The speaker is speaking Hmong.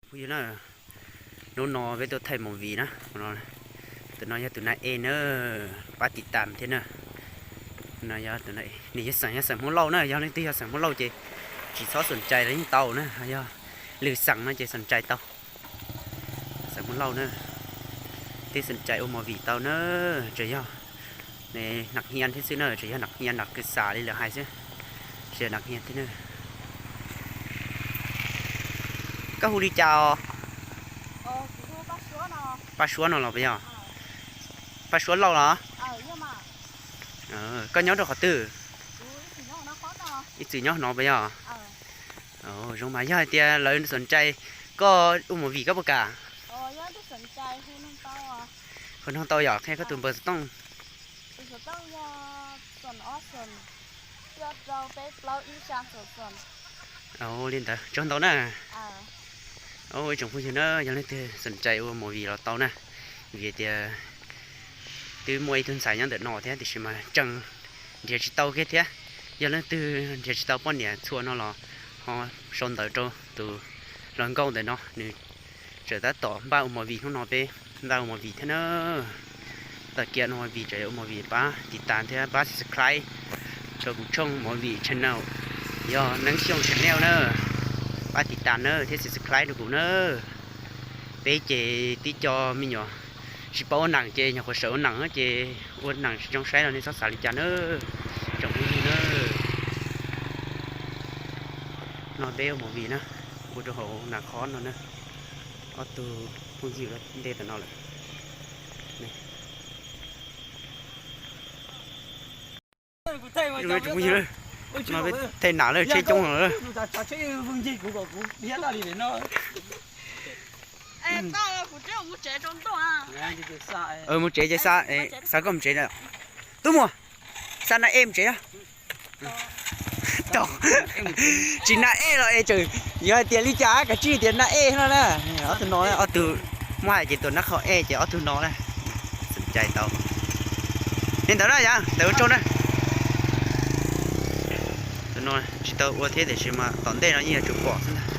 Phooj ywg na, hnub no peb tuaj thaij movie na, tus no yog tus nab ej na, pab tiv tam thiab na. Nws yog xeem, yog xeem Hmoob Lauj na, yog leej twg yog xeem Hmoob Lauj ces tsis txhob xom cai los yeej tau na, yog lwm xeem no ces xom cai tau. Xeem Hmoob Lauj na, thiaj xom cai ua movie tau na, tsuas yog nam hia thiab xwb na, tsuas yog nam hia nam kws xav li lawv hais xwb, tsis yog nam hia thiab na. Koj hu li cas os? Paj Suab no los puas yog? Paj Suab Lauj los? Koj nyob rau qhov twg? Ib txwm nyob no puas yog? Zoo mas yog hais tias lawv xom cai koj ua movie koj puas kam? Hu noog tau yom, qhia koj tus npawb xov tooj. Li ntawd tsaug ntau na. Ib tsoom phooj ywg na, yog leej twg xom cai ua movie los tau na, vim tias twb muaj ib tug ntxhais nyob ntawm no thiab tiam sis mas tseem nrhiav tsis tau kiag thiab. Yog leej twg nrhiav tsis tau poj niam txhua no los ho sau ntawv rau tus hluas nkauj ntawm no, nws tseem tab tom npaj ua movie hnub no peb npaj ua movie thiab na. Tag kis no movie tseem ua movie pab tiv tam thiab pab subscribe rau kuv tshooj movie channel, yog Neeb Xyooj channel na. Pab tiv tam na thiab subscribe rau kuv na. Peb ces tib co me nyuam tsis paub ua neem ces nyuam qhuav sawv ua neem ces ua neem tsis zoo saib los nej txhob xav li cas na, tsoom phooj ywg na. No peb ua movie na, ua rau hauv nas khob no na. Ob tug phooj ywg ntej tam no lawm. Tsoom phooj ywg, no peb thaij nam lawm, tsheb coob lawm. Mus tsev ces xa, xa koj mus tsev. Tub Muas, xa nab ej mus tsev. Tsis nab ej los es tseem yuav hais tias li cas kav tsij tias nab ej no na. Ob tug no, ob tug muab hais ces tus nab qhau ej ces ob tug no na. Xom cai tau. Li ntawd na, yav ntawd ua tsaug na. Tus no tsis tau ua thiab tiam sis mas tom ntej no yeej yuav tsum pom xwb ntag.